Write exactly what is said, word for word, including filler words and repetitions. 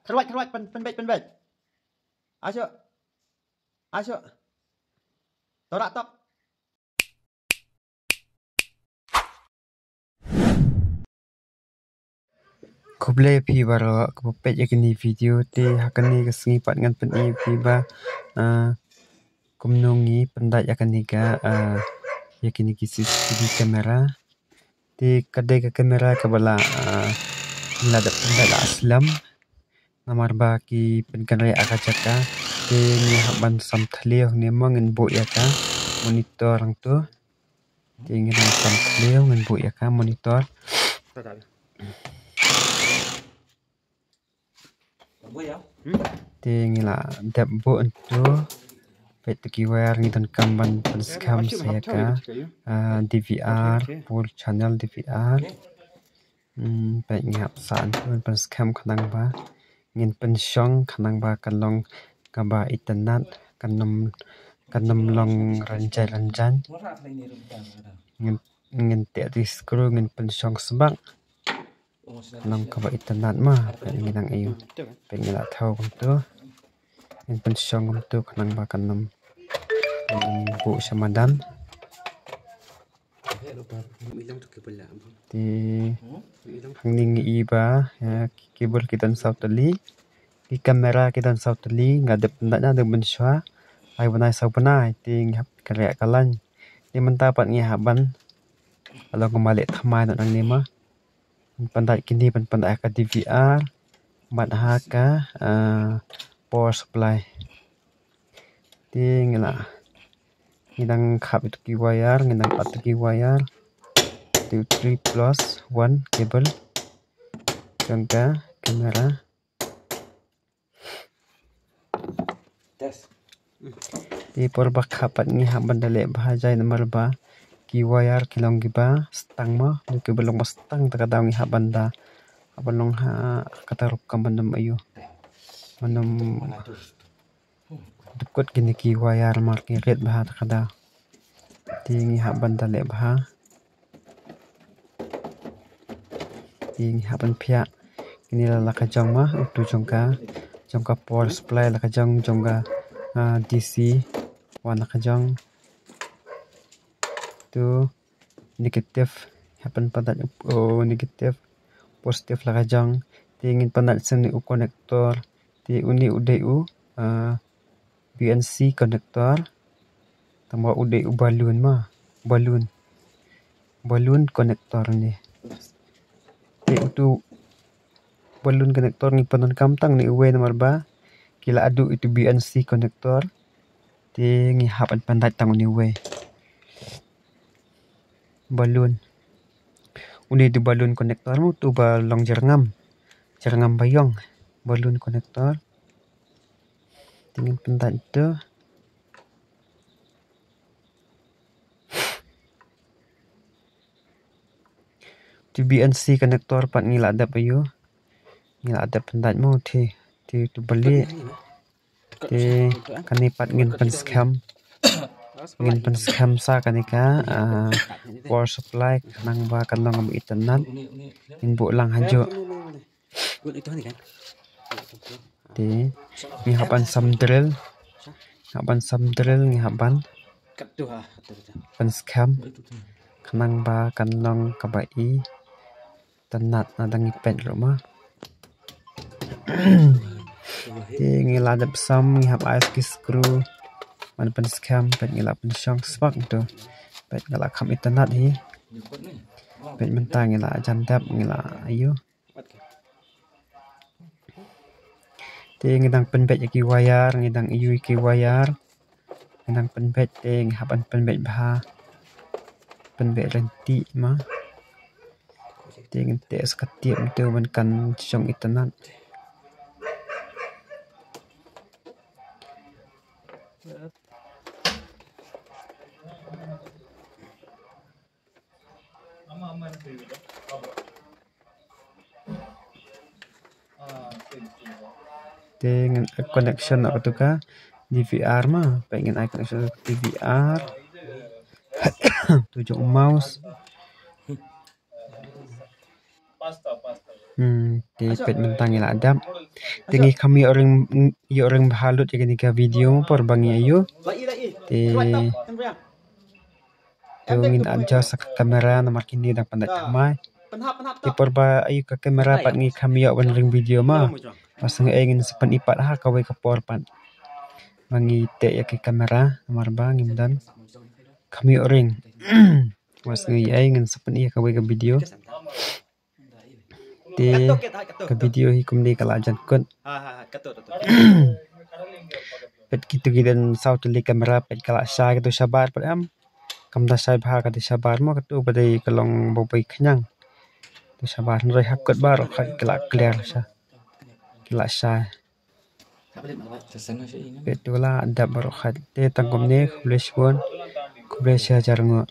Kyrwat, kyrwat, pyn, pynbeit, pynbeit. Asyo. Asyo. Torak tok. Khublei phi baroh kiba peit ïa kane ka video te ha kane ka sngi pat ngan pyni ïa phi ba, ah, kumno ngi pyndait ïa kane ka, ah, ïa kane ka C C T V camera. Te ka dei ka camera kaba la, ah, la dep pyndait la slem. Namar ba ki pynkynriah ha ka jaka. Te ngi hap ban sam thliew ne mo ngin buh ïa ka monitor hangto. Te ngi dang sam thliew ngin buh ïa ka monitor. Te ngi la dep buh hangto. Peit to ki wire ngi donkam ban pynskhem sa ïa ka, ah, D V R, four channel D V R. Hmm, peit ngi hap sah hangto ban pynskhem khnang ba ngin pynshong khnang ba kan long kaba itynnad, kan ym, kan ym long rynjai rynjai. Ngin, ngin teh ti screw ngin pynshong sbak. Long kaba itynnad ma, peit ngi dang ïoh. Peit ngi la thaw kumto. Ngin pynshong kumto khnang ba kan ym, kan ym buh sha madan. Te hangne ngi i ba, ïa, ki cable ki don saw tylli, ki camera ki don saw tylli, nga dep pyndait na dang mynshuwa lai bnai saw bnai, te ngi hap kynriah ka line. Te mynta pat ngi hap ban, ka long kumba leh thymmai noh nangne ma. Pyndait kine, pyndait ha ka D V R bad ha ka, ah, power supply. Te ngi la, ngi dang khap ïa ki wire, ngi dang add ïa ki wire. Two, three plus one cable jong ka camera. Te por ba khap pat ngi hap ban da leh bha jai namar ba ki wire ki long kiba stang mo, ngi kiba long ba stang, ta ka daw ngi hap ban da, hap ban long ha kata rukom ban ym ïoh, ban ym dkut kine ki wire namar ki rit bha ta ka daw. Te ngi hap ban da leh bha. Te ngi hap ban phiah. Kine la la ka jong ma, utu jong ka, jong ka power supply la ka jong, jong ka, ah, D C one la ka jong. Tu negative, hap ban pyndait, oh, negative, positive la ka jong. Te ngin pyndait shen u connector. Te une u dei u, ah, B N C connector. Tangba u dei u balloon ma, balloon. Balloon connector ne. Te utu balloon connector ngi pyndonkam tang une uwei namar ba ki la adu ïa utu B N C connector. Te ngi hap ban pyndait tang une uwei. Balloon. Une utu balloon connector mo, utu ba long jyrngam. Jyrngam ba ïong. Balloon connector. Te ngin pyndait utu. Utu B N C connector pat ngi la dep ïa u. Ngi la dep pyndait mo te, te utu ba lieh. Te kane pat ngin pynskhem. Ngin pynskhem sa kane ka, ah, power supply khnang ba kan long kaba itynnad. Ngin buh lang hajuh. Te ngi hap ban sam drill. Hap ban sam drill, ngi hap ban pynskhem khnang ba kan long kaba itynnad. Na dang ngi peit ruh ma. Te ngi la dep sam, ngi hap ai ki screw ban pynskhem, peit ngi la pynshong sbak tu. Peit ngi la kham itynnad hi. Peit mynta ngi la jan dep, ngi la ïoh. Te ngi dang pynbeit ïa ki wire, ngi dang ïoh ïa ki wire. Ngi dang pynbeit te ngi hap ban pynbeit bha. Pynbeit lynti ma. Te ngin teh sa ka tip mynta ban kan shong itynnad. Te ngin ai connection na utu ka D V R ma, peit ngin ai connection na D V R. Tu jong mouse. Hmm, te peit mynta ngi la dap. Te ngi kham ïoh ring, ïoh ring bha lut ïa kane ka video por ba ngi ïoh. Te to ngin adjust ka camera namar kine dang pyndat thymmai. Te por ba ïoh ka camera pat ngi kham ïoh ban ring video ma. Ba sngewbha ngin sa pyni pat ha kawei ka por pat. Ba ngi teh ïa ka camera namar ba ngim don. Kham ïoh ring. Ba sngewbha ngin sa pyni ha kawei ka video. Te ka video hi kumne ka la jan kut. Peit kito ki don saw tylli camera, peit ka la shai kato shabar pat em. Kam da shai bha kato shabar mo, kato ba dei ka long bobei khñiang. To shabar hynrei ha kut baroh khat ka la clear sha. Ka la shai. Peit to la dap baroh khat. Te tang kumne, khublei shibun. Khublei shihajar nguh.